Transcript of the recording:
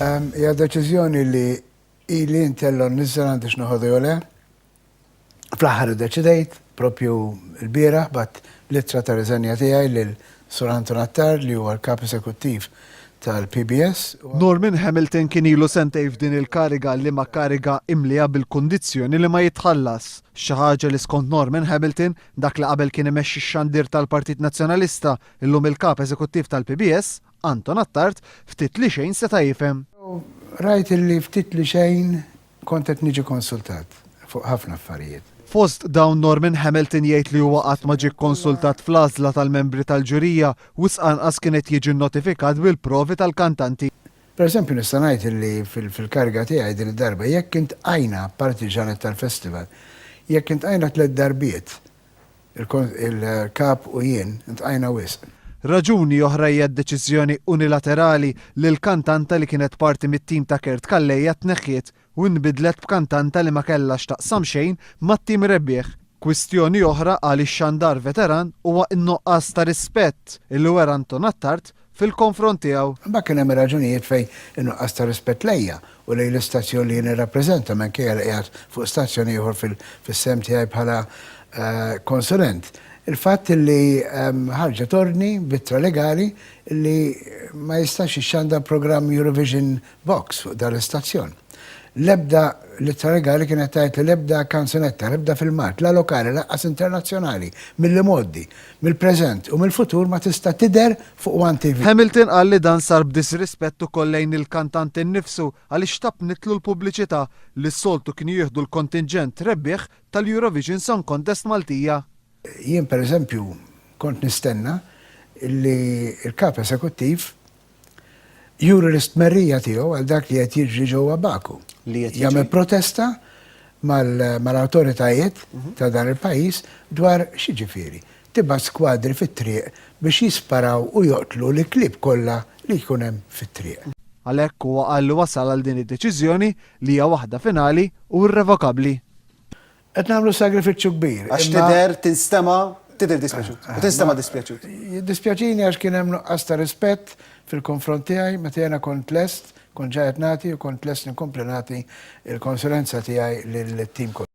Hija deċiżjoni li ili ntella' u nniżżel għandix noħodha jew le. Fl-aħħar iddeċidejt, propju l-bieraħ bgħatt l-ittra ta' riżenja tiegħi lil Sur Anton Attard li huwa l-Kap Eżekuttiv tal-PBS. Norman Hamilton kien ilu sentejn f'din il-kariga liema kariga imlieha bil-kundizzjoni li ma jitħallas. Xi ħaġa li skont Norman Hamilton, dak li qabel kien imexxi x-xandir tal-Partit Nazzjonalista, illum il-Kap Eżekuttiv tal-PBS, Anton Attard, ftit li xejn seta' jifhem. Rajt li ftit li xejn kont qed niġi konsultat fuq ħafna affarijiet. Fost dawn Norman Hamilton jgħid li huwa qatt ma ġie kkonsultat fl-għażla tal-membri tal-ġurija, wisq anqas kien qed jiġi nnotifikat bil-provi tal-kantanti. Per eżempju nista' ngħid li fil-kariga tiegħi din id-darba jekk intqajna, apparti l-ġranet tal-festival, jekk intqajna tlett darbiet Il-Kap u jien ntqajna wisq. Raġuni oħra hija d-deċiżjoni unilaterali li l-kantanta li kienet parti mit-tim ta' Kurt Calleja tneħħiet u nbidlet b'kantanta li ma kellha x'taqsam xejn mat-tim rebbieħ. Kwistjoni oħra, qal ix-xandar veteran, huwa n-nuqqas ta' rispett li wera Anton Attard fil-konfront tiegħu. Imbagħad kien hemm ir-raġunijiet fejn in-nuqqas ta' rispett lejja u lejn l-istazzjon li jien nirrappreżenta minkejja li qiegħed fuq stazzjon ieħor fis-sehem tiegħi bħala konsulent. Il-fatt li ħarġet ordni b'ittra legali li ma jistax jixxandar programm Eurovision Box fuq dan l-istazzjon. L-ebda l-ittra legali kienet tgħid li l-ebda kanzunetta, l-ebda filmat, la lokali lanqas internazzjonali, mill-imgħoddi, mill-preżent u mill-futur ma tista' tidher fuq One TV. Hamilton qal li dan sar b'disrispett ukoll lejn il-kantant innifsu għaliex tappnitlu l-pubbliċità li s-soltu kienu jieħdu l-kontinġent rebbieħ tal-Eurovision Song Contest Maltija. Jien pereżempju kont nistenna li l-Kap Esekuttiv juri l-istmerrija tiegħu għal dak li qed jiġri ġewwa Baku. Li qed jiġri? Jagħmel protesta mal-awtoritajiet ta' dan il-pajjiż dwar x'jiġifieri tibgħat skwadri fit-triq biex jisparaw u joqtlu l-klieb kollha li jkun hemm fit-triq. Għalhekk huwa qal li wasal għal din id-deċiżjoni li hija waħda finali u irrevokabbli. Qed nagħmlu sagrifiċċju kbir. Għax tidher, tinstema', tidher dispjaċut. U tinstema' dispjaċut. Jiddispjaċini għax kien hemm nuqqas ta' rispett fil-konfront tiegħi meta jiena kont lest, kont ġa qed nagħti u kont lest inkompli nagħti l-konsulenza tiegħi lit-tim kollu.